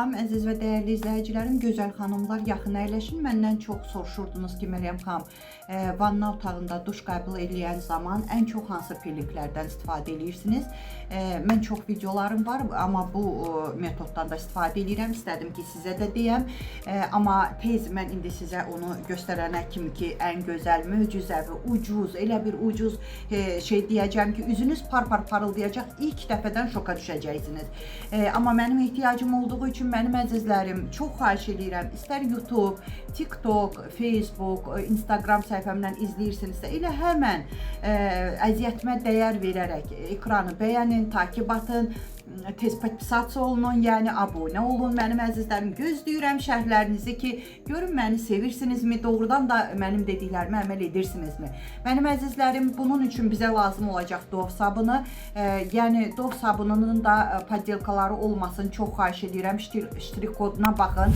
Salam əziz və dəyərli izləyicilərim, gözəl xanımlar, yaxın əyləşin. Məndən çox soruşurdunuz ki, Məryəm xanım, vanna otağında duş qəbul eləyən zaman ən çox hansı pilinglərdən istifadə eləyirsiniz? Mən çox videolarım var, amma bu metoddan da istifadə eləyirəm. İstədim ki, sizə də deyəm. Amma tez mən indi sizə onu göstərənə kimi ki, ən gözəl, möcüzəvi, ucuz, elə bir ucuz şey deyəcəm ki, üzünüz par-par parıldayacaq. İlk dəfədən şoka düşəcəksiniz. Amma mənim ehtiyacım olduğu üçün mənim əzizlərim, çox xahiş eləyirəm, istər YouTube, TikTok, Facebook, Instagram səhifəmdən izləyirsinizsə, elə həmən əziyyətimə dəyər verərək ekranı bəyənin, takip atın, tez podpisatsiya olunun, yəni abunə olun mənim əzizlərim. Gözləyirəm şərhlərinizi ki, görün məni sevirsinizmi, doğrudan da mənim dediklərimə əməl edirsinizmi? Mənim əzizlərim, bunun üçün bizə lazım olacaq Dove sabunu. Yəni Dove sabununun da poddelkaları olmasın, çox xahiş edirəm. Ştrik koduna baxın.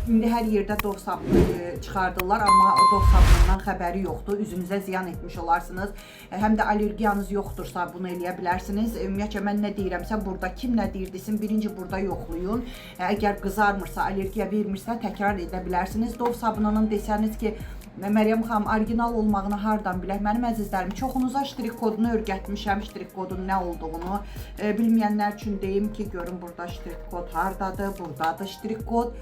İndi hər yerdə Dove sabunu çıxardırlar, amma Dove sabunundan xəbəri yoxdur. Üzünüzə ziyan etmiş olarsınız. Həm də allergiyanız yoxdursa bunu eləyə bilərsiniz. Ümumiyyətcə mən nə deyirəmsə, burada kim nə deyir desin, birinci burada yoxlayın. Əgər qızarmırsa, allergiya vermirsə, təkrar edə bilərsiniz. Dove sabununun desəniz ki, Məryəm xanım, orijinal olmağını hardan bilək? Mənim əzizlərim, çoxunuza ştrik kodunu öyrətmişəm, ştrik kodun nə olduğunu. Bilməyənlər üçün deyim ki, görün burada ştrik kod hardadır, buradadır ştrik kod.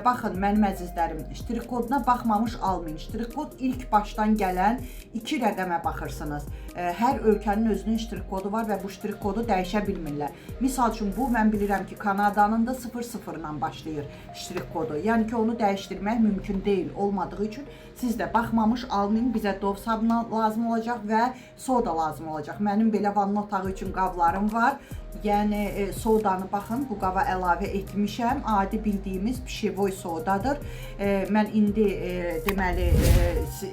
Baxın mənim əzizlərim, ştrik koduna baxmamış almayın. Ştrik kod ilk başdan gələn 2 rəqəmə baxırsınız. Hər ölkənin özünün ştrik kodu var və bu ştrik kodu dəyişə bilmirlər. Misal üçün bu mən bilirəm ki, Kanadanın da 00 ilə başlayır ştrik kodu. Yəni ki, onu dəyişdirmək mümkün deyil olmadığı üçün siz də baxmamış almayın. Bizə Dove sabunu lazım olacaq və soda lazım olacaq. Mənim belə vanna otağı üçün qablarım var. Yəni sodanı baxın, bu qaba əlavə etmişəm. Adi bildiyimiz pişevoy sodadır. Mən indi deməli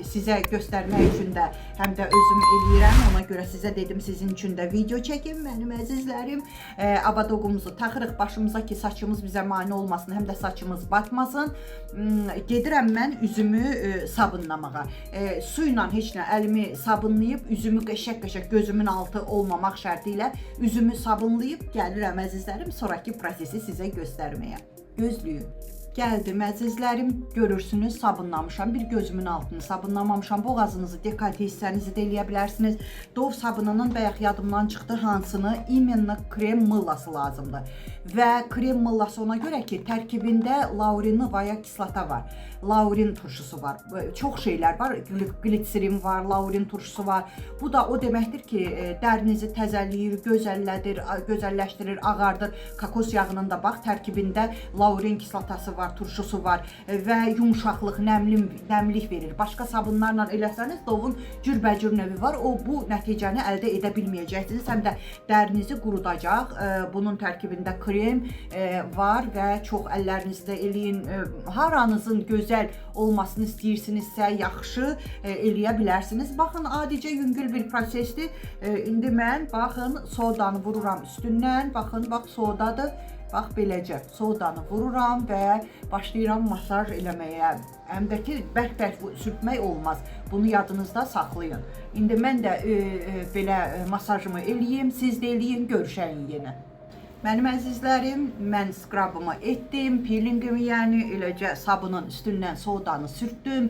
sizə göstərmək üçün də həm də özüm eləyirəm. Ona görə sizə dedim, sizin üçün də video çəkim mənim əzizlərim. Abadogumuzu taxırıq başımıza ki, saçımız bizə mane olmasın, həm də saçımız batmasın. Gedirəm mən üzümü sabunlamağa. Su ilə heç nə əlimi sabunlayıb üzümü qəşəng-qəşəng gözümün altı olmamaq şərti ilə üzümü sabunlayıb gəlirəm əzizlərim, sonrakı prosesi sizə göstərməyə. Gözləyin. Gəldim əzizlərim, görürsünüz sabunlamışam. Bir gözümün altını sabunlamamışam. Boğazınızı, dekolte hissənizi də eləyə bilərsiniz. Dove sabununun bayaq yadımdan çıxdı hansını, imенно krem mıllası lazımdır. Və krem mıllası ona görə ki, tərkibində laurinivaya kislota var. Laurin turşusu var. Çox şeylər var. Glitserin var, laurin turşusu var. Bu da o deməkdir ki, dərinizi təzələyir, gözəllədir, gözəlləşdirir, ağardır. Kokos yağının da bax tərkibində laurin kislotası var, turşusu var və yumşaqlıq, nəmlik verir. Başqa sabunlarla eləsəniz, Dove-un cürbəcür növü var. O bu nəticəni əldə edə bilməyəcəksiniz. Həm də dərinizi qurudacaq. Bunun tərkibində krem var və çox əllərinizdə eləyin. Haranızın gözəl olmasını istəyirsinizsə, yaxşı eləyə bilərsiniz. Baxın, adicə yüngül bir prosesdir. İndi mən baxın sodanı vururam üstündən. Baxın, bax sodadır. Bax beləcə sodanı vururam və başlayıram masaj eləməyə. Həm də ki, bərk-bərk sürtmək olmaz. Bunu yadınızda saxlayın. İndi mən də belə masajımı eləyim, siz də eləyin, görüşəyin yenə. Mənim əzizlərim, mən skrabımı etdim, peelingimi, yəni eləcə sabunun üstündən sodanı sürtdüm.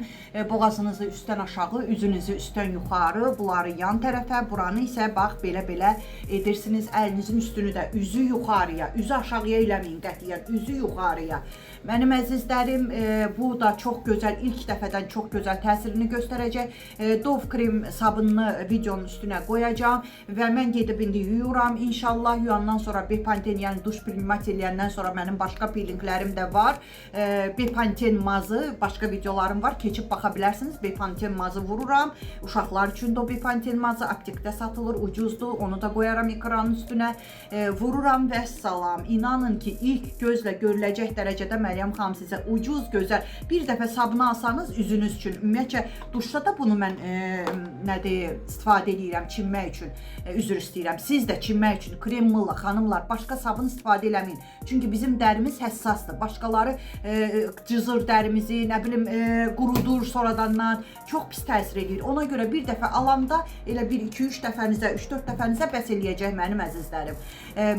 Boğazınızı üstdən aşağı, üzünüzü üstdən yuxarı, bunları yan tərəfə, buranı isə bax belə-belə edirsiniz. Əlinizin üstünü də üzü yuxarıya, üzü aşağıya eləməyin qətiyyən, üzü yuxarıya. Mənim əzizlərim, bu da çox gözəl, ilk dəfədən çox gözəl təsirini göstərəcək. Dove krem sabununu videonun üstünə qoyacağam və mən gedib indi yuyuram. İnşallah yuyandan sonra Bepanten, yəni duş primat eləyəndən sonra mənim başqa peelinglərim də var. Bepanten mazı, başqa videolarım var. Keçib baxa bilərsiniz. Bepanten mazı vururam. Uşaqlar üçün də o Bepanten mazı aptekdə satılır, ucuzdur. Onu da qoyaram ekranın üstünə. Vururam və salam. İnanın ki, ilk gözlə görüləcək dərəcədə Məryəm xanım sizə ucuz, gözəl bir dəfə sabunu alsanız üzünüz üçün. Ümumiyyətcə duşda da bunu mən nədir, istifadə edirəm çimmək üçün. Üzr istəyirəm. Siz də çimmək üçün krem mılla xanımlar, başqa Başqa sabun istifadə eləməyin. Çünki bizim dərimiz həssasdır. Başqaları cızır dərimizi, nə bilim, qurudur sonradandan. Çox pis təsir eləyir. Ona görə bir dəfə alanda elə 1 2 3 dəfənizə, 3 4 dəfənizə bəs eləyəcək mənim əzizlərim.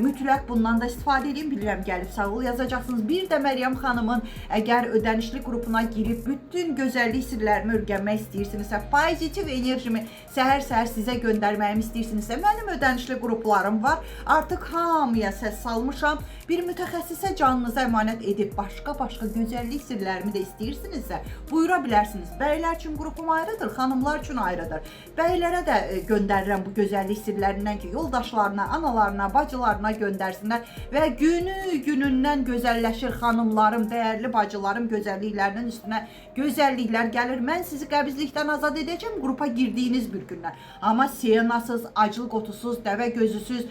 Mütləq bundan da istifadə edin. Bilirəm gəlib sağ ol yazacaqsınız. Bir də Məryəm xanımın əgər ödənişli qrupuna girib bütün gözəllik sirlərimi öyrənmək istəyirsinizsə, pozitiv enerjimi səhər-səhər sizə göndərməyimi istəyirsinizsə, mənim ödənişli qruplarım var. Artıq hamıya səs salmışam. Bir mütəxəssisə canınızı əmanət edib başqa-başqa gözəllik sirlərimi də istəyirsinizsə, buyura bilərsiniz. Bəylər üçün qrupum ayrıdır, xanımlar üçün ayrıdır. Bəylərə də göndərirəm bu gözəllik sirlərindən ki, yoldaşlarına, analarına, bacılarına göndərsinlər və günü günündən gözəlləşir xanımlarım, dəyərli bacılarım gözəlliklərinin üstünə gözəlliklər gəlir. Mən sizi qəbizlikdən azad edəcəm qrupa girdiyiniz bir gündən. Amma senasız, aclıq otusuz, dəvə gözüsüz,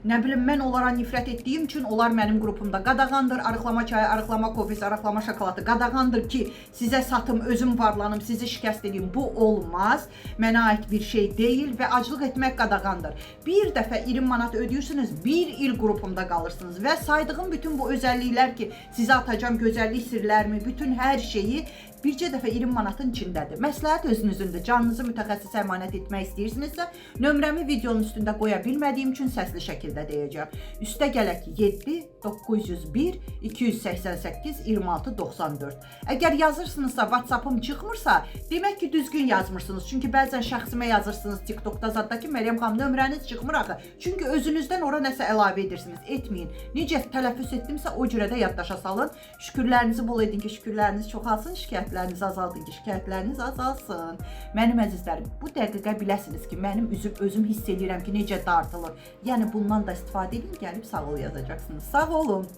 nə bilim mən onlara nifrət etdiyim üçün onlar mənim qrupumda qadağandır. Arıqlama çayı, arıqlama kofesi, arıqlama şokoladı qadağandır ki, sizə satım, özüm varlanım, sizi şikəst edeyim. Bu olmaz. Mənə aid bir şey deyil və aclıq etmək qadağandır. Bir dəfə 20 manat ödəyirsiniz, bir il qrupumda qalırsınız və saydığım bütün bu özəlliklər ki, sizə atacağım gözəllik sirlərimi, bütün hər şeyi bircə dəfə 20 manatın içindədir. Məsləhət özünüzündür. Canınızı mütəxəssisə əmanət etmək istəyirsinizsə, nömrəmi videonun üstündə qoya bilmədiyim üçün səsli şəkildə deyəcəm. Üstə gələk 7 901 288 26 94. Əgər yazırsınızsa, WhatsApp-ım çıxmırsa, demək ki, düzgün yazmırsınız. Çünki bəzən şəxsimə yazırsınız TikTokda zadda ki, Məryəm xanım nömrəniz çıxmır axı. Çünki özünüzdən ora nəsə əlavə edirsiniz. Etməyin. Necə tələffüz etdimsə o cürə də yaddaşa salın. Şükürlərinizi bol edin ki, şükürləriniz çoxalsın, şikayətlərinizi azaldın ki, şikayətləriniz azalsın. Mənim əzizlərim, bu dəqiqə biləsiniz ki, mənim üzüm özüm hiss eləyirəm ki, necə dartılır. Yəni bundan da istifadə edin, gəlib sağ ol yazacaqsınız. Sağ olun.